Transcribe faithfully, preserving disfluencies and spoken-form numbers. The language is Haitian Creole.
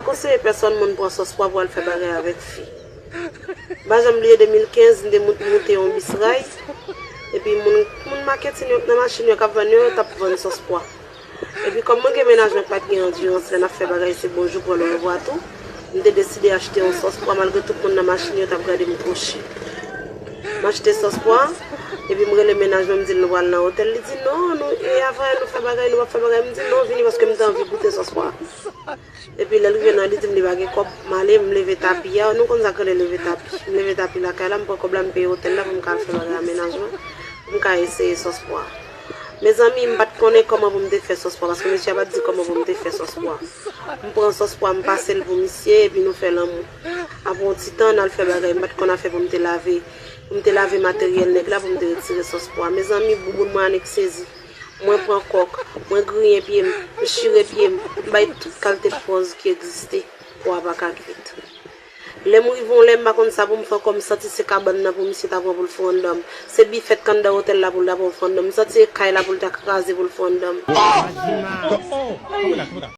Konseye pèsòn moun pran sòspwa pou al fè bagay avèk fi. M pa janm bliye de mil kenz, m te mout- moute yon bis ray. Epi moun, moun maketin yo nan machin yo k ap vann yo, yo t ap vann sòspwa. Epi kòm mwen gen mennaj mwen k pa t gen andirans lè n ap fè bagay se bonjou pran lè revwa tou, m te deside achte yon sòspwa malgre tout moun nan machin yo t ap gade m kwochi. M achte sòspwa, epi m rele mennaj mwen, m di l nou pral nan otèl. Li di non, nou e avan nou fè bagay, nou p ap fè bagay. M di non, vini paske m te anvi goute sòspwa. Epi lè l rive nan li di m li pa gen kòb, m ale, m leve tapi a, nou konn sa k rele leve tapi. M leve tapi lakay la, m pran kòb la, m peye otèl la pou m ka al fè bagay amenajman, pou m ka eseye sòspwa. Mezanmi, m pa t konnen kòman pou m te fè sòspwa, paske mesye a pa t di kòman pou m te fè sòspwa. M pran sòspwa, m pase l pou misye, epi nou fè lanmou. Apre yon ti tan, n al fè bagay, m pa t konn afè pou m te lave, pou m te lave materyèl nèg la, pou m te retire sòspwa. Mezanmi, bouboun mwen annik sezi. Mwen pran kòk, mwen griyen pye m, m chire pye m, m bay tout kalite pòz ki egziste pou a pa ka kwit. Lè m rive yon lè, m pa konn sa pou m fè ankò, m santi se kabann nan pou misye ta pran pou l fè yon dòm. Se bifèt k anndan otèl la pou l ta pran pou l fè yon dòm. M santi se kay la pou l ta kraze pou l fè yon dòm.